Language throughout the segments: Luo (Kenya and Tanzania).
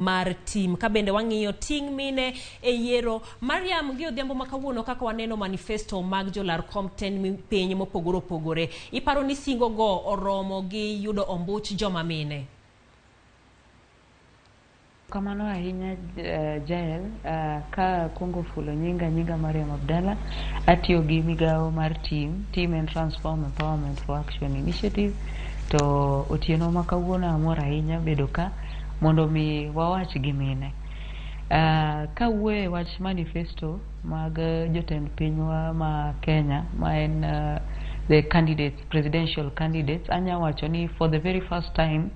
Mar tim ka bende wang'iyo ting' mine e yiero. Mariam, gi odhiambo ma kawuono, kaka waneno manifesto mag jolar kom ten piny mopogore opogore, iparo ni singo go oromo gi yudo ombuch joma mine? Kamano ahinya, Jael. Ka akwongo fulo nyinga, nyinga Mariam Abdalla. Atiyo gi migawo mar team, Team and Transform Empowerment for Action Initiative. To otieno ma kawuono amor ahinya bedo ka mondo mi wawach gi mine. Kawuoyo e wach manifesto mag jotend pinywa ma Kenya, ma en the candidates, presidential candidates, anya wacho ni for the very first time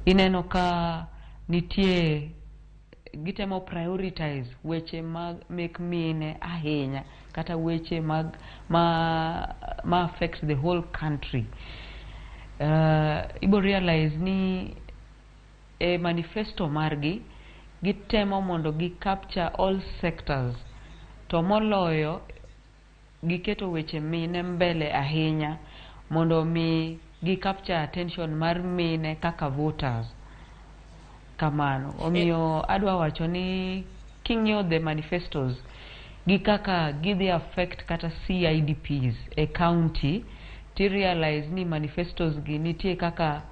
ineno ka nitie gitemo prioritize weche mag mek mine ahinya, kata weche mag ma affect the whole country. Ibo realize ni e manifesto margi gitemo mondo gi capture all sectors, to moloyo giketo weche mine mbele ahinya mondo mi gi capture attention mar mine kaka voters. Kamano omiyo adwa wacho ni king'iyo the manifestos gi kaka gidhi affect kata CIDPs e county, ti realize ni manifestos gi nitie kaka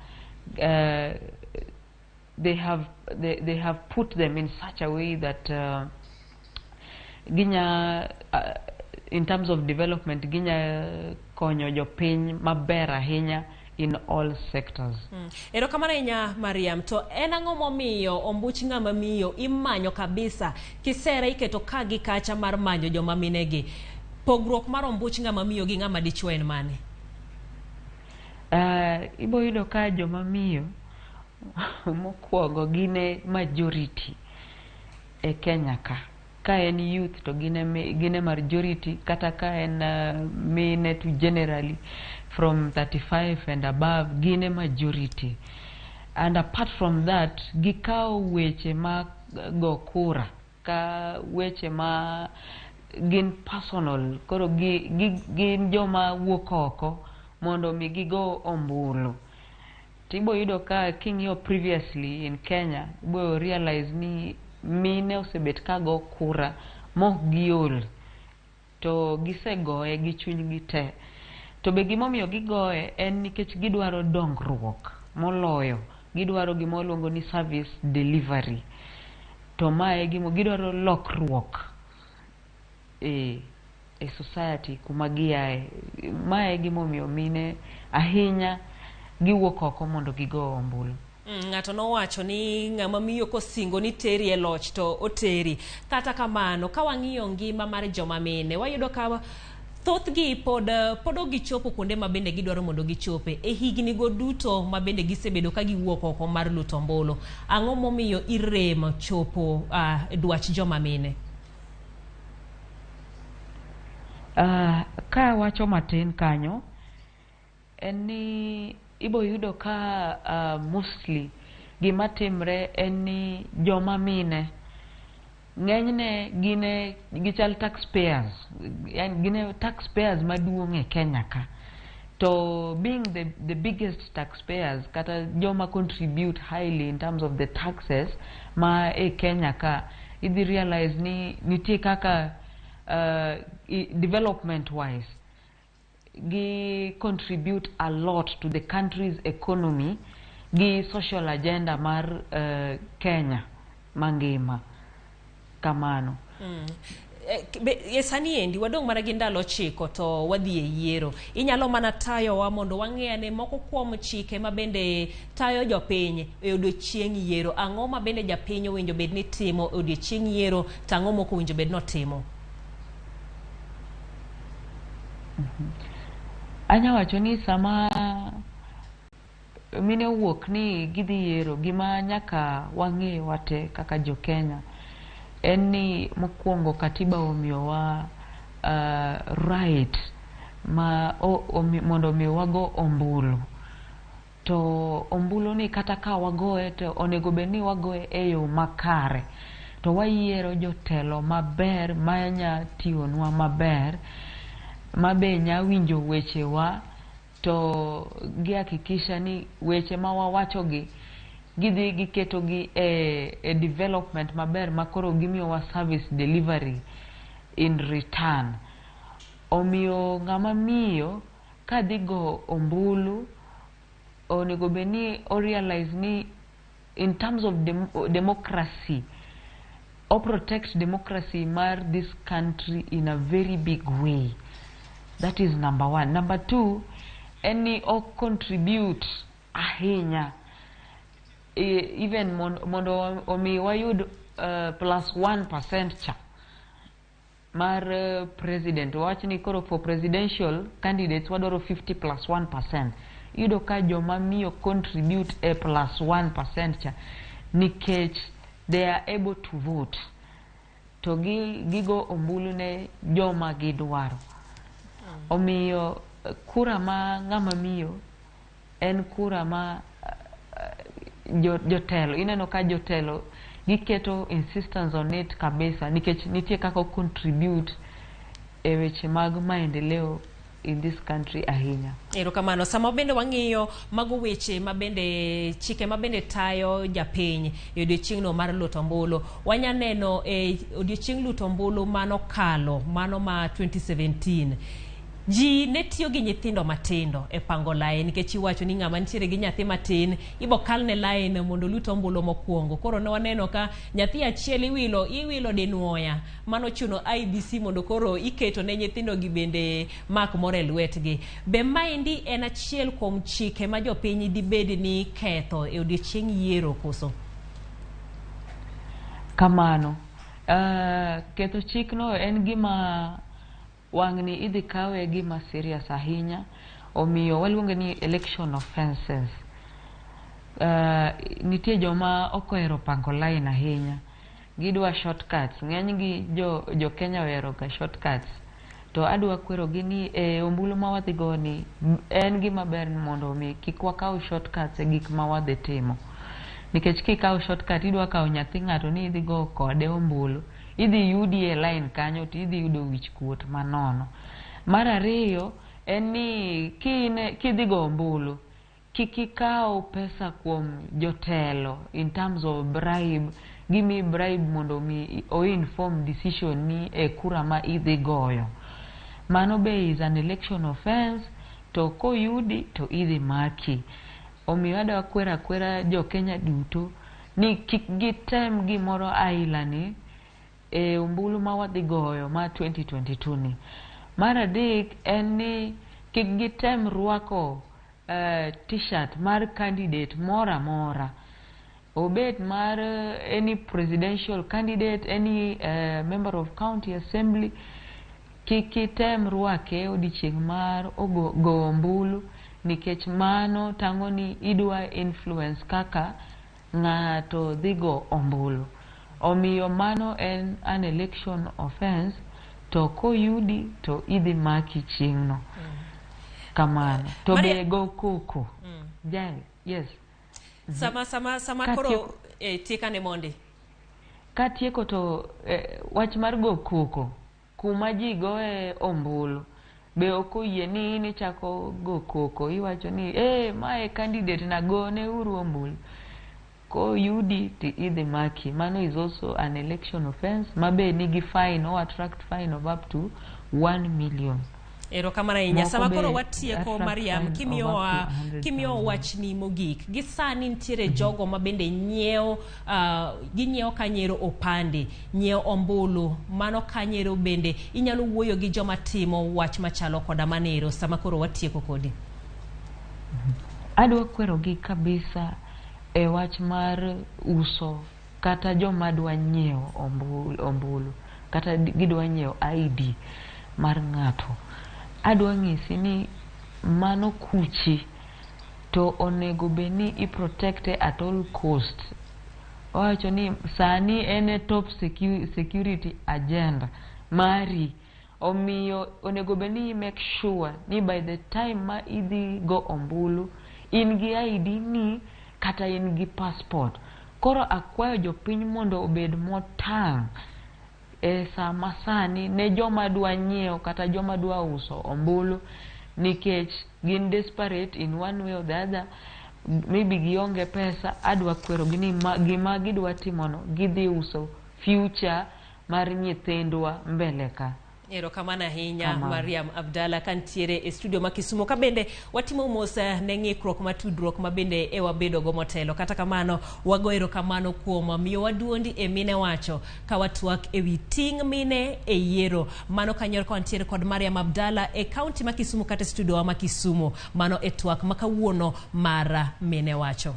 they have put them in such a way that ginya in terms of development ginya konyo jopiny maber ahinya in all sectors. Erokamano ahinya, Mariam. To en ang'o momiyo ombuch ng'ama miyo imanyo kabisa kisera iketo ka gi kacha mar manyo joma minegi? Pogruok mar ombuch ng'ama miyo gi ng'ama dichuo en mane? Ibo yudo ka joma miyo mokwongo gin e majority e Kenya ka. Ka en youth to gin e majority, kata ka en mine to generally from 35 and above gin e majority. And apart from that, gikawo weche mag go kura ka weche ma gin personal, koro gin joma wuok oko mondo mi gigo ombulu. Tibo yudo ka king'iyo previously in Kenya, ibo realize ni mine osebet ka go kura mok giol, to gisegoye gi chunygi te. To be gimomiyo gigoye en nikech gidwaro dongruok moloyo, gidwaro gima waluongo ni service delivery. To mae gimo gidwaro lokruok e society kuma giae. Mae e gimomiyo mine ahinya giwuok oko mondo gigo ombulu. Ng'ato nowacho ni ng'ama miyo kosingo ni teri e loch to oteri. Kata kamano, ka wang'iyo ngima mar joma mine, wayudo ka thothgi pod ok gichopo kuonde ma bende gidwaro mondo gichope. E higni go duto ma bende gisebedo ka giwuok oko mar luto ombulu, ang'o momiyo irem chopo dwach joma mine? Ka wacho matin kanyo, en ni ibo yudo ka mostly gima timre en ni joma mine ng'enyne gine gichal taxpayers, yani gine taxpayers maduong' e Kenya ka. To being the biggest taxpayers, kata joma contribute highly in terms of the taxes ma e Kenya ka, idhi realize ni nitie kaka development wise gi contribute a lot to the country's economy gi social agenda mar Kenya mangima. Kamano. E sani endi wadong' mana gi ndalo 9 to wadhi e yiero. Inyalo mana tayowa mondo wang'e ane moko kuom chike ma bende tayo jopiny e odiochieng' yiero. Ang'o ma bende japiny owinjo bed ni timo e odiochieng' yiero, to ang'o mok owinjo bed ni otimo? Anya wacho ni sama mine owuok ni gidhi yiero, gima nyaka wang'e wate kaka jo Kenya en ni mokwongo katiba omiyowa right ma mondo mi wago ombulu. To ombulu ni kata ka wagoye to onego bed ni wagoye e yo makare. To wayiero jotelo maber manya tiyonwa maber, mabe nya winjo wechewa, to gi hakikisha ni weche ma wawachogi Gidhi giketogi e development maber makoro gimiyowa service delivery in return. Omiyo ng'ama miyo kadhi go ombulu onego bed ni o realize ni in terms of democracy, o protect democracy mar this country in a very big way. That is number one. Number two, en ni o contribute ahinya even mondo omi wayud plus 1% cha mar president. Wawach ni koro for presidential candidates wadwaro 50 plus 1%. Iyudo ka joma miyo contribute e plus 1% cha nikech they are able to vote to gi gigo ombulu ne joma gidwaro. Omiyo kura ma ng'ama miyo en kura ma jotelo ineno ka jotelo giketo insistence on it kabisa nikech nitie kaka o contribute e weche mag maendeleo in this country ahinya. Erokamano. Sama bende wang'iyo mago weche mabende chike mabende tayo japiny e odiochieng'no mar luto ombulu, wanya neno e odiochieng' luto ombulu manokalo mano ma 2017 ji ne tiyo gi nyithindo matindo e pango line, nikech iwacho ni ng'ama nitiere gi nyathi matin ibo kalne line mondo olut ombulu mokwongo. Koro ne waneno ka nyathi achiel iwilo iwilo dinuoya, mano chuno IEBC mondo koro iketo ne nyithindo gi bende mak moro e lwetgi. Be maendi en achiel kuom chike ma jopiny dibed ni ketho e odiochieng' yiero koso? Kamano. Ketho chikno en gima wang'ni idhi kawe gima serious ahinya, omiyo waluonge ni election offences. Nitie joma ok ohero pango line ahinya, gidwa shortcuts. Ng'eny gi jo Kenya ohero ga shortcuts, to adwa kwerogi ni e ombulu ma wadhi go ni en gima ber mondo mi kik wakaw shortcuts e gik ma wadhi timo, nikech kikawo shortcut idwa kawo nyathi ng'ato ni idhi go kode ombulu, idhi yudi e line kanyo to idhi yudo wich kuot manono. Mar ariyo en ni kidhi go ombulu kik ikaw pesa kuom jotelo in terms of bribe. Gimiyi bribe mondo mi o inform decision ni e kura ma idhi goyo. Mano be is an election offense, to koyudi to idhi maki. Omiyo adwa kwero akwera jo Kenya duto ni kik gitem gimoro aila ni e ombulu ma wadhi goyo ma 2022 ni. Mar adek en ni kik gitem rwako T-shirt mar candidate moro amora, obed mar any presidential candidate, any member of county assembly. Kik item rwake odiochieng' mar go ombulu, nikech mano tang'o ni idwa influence kaka ng'ato dhi go ombulu. Omiyo mano en an election offense, to koyudi to idhi maki chieng'no. Kamano to be go koko jal yes. Sama koro tiekane mondi. Katieko to wach mar go koko kuma ji goye ombulu be ok oyie ni in ichako go koko iwacho ni mae candidate na, gone uru ombulu. Koyudi to idhi maki. Mano is also an election offense ma be nigi fine o attract fine of up to 1 million. Erokamano ahinya. Sama koro watieko, Mariam, kimiyowa kimiyowa wachni mogik, gi sani nitiere jogo ma bende nyiewo ginyiewo kanyero opande, nyiewo ombulu, mano kanyero bende inyalo wuoyo gi joma timo wach machalo koda manero sama koro watieko kodi. Adwa kwerogi kabisa e wach mar uso kata joma dwa nyiewo ombulu kata gidwa nyiewo ID mar ng'ato. Adwa nyisi ni mano kuchi to onego bed ni i protect at all cost. Owacho ni sani en e top security agenda mari, omiyo onego bed ni i make sure ni by the time ma idhi go ombulu in gi ID ni kata in gi passport. Koro akwayo jopiny mondo obed motang' e sama sani ne joma dwa nyiewo kata joma dwa uso ombulu, nikech gin desperate in one way or the other. Maybe gionge pesa, adwa kwerogi ni gima gidwa timono gidhi uso future mar nyithindwa mbele ka. Erokamano ahinya. Kamano. Mariam Abdalla kantiere e studio ma Kisumu, ka bende watimo mos ne ng'ikruok matudruok ma bende e wabedogo motelo. Kata kamano, wago erokamano kuom miyowa duondi e Mine Wacho ka watwak ewi ting' mine e yiero. Mano kanyo ka wantiere kod Mariam Abdalla e kaunti ma Kisumu kata e studio wa ma Kisumu. Mano e twak ma kawuono mar Mine Wacho.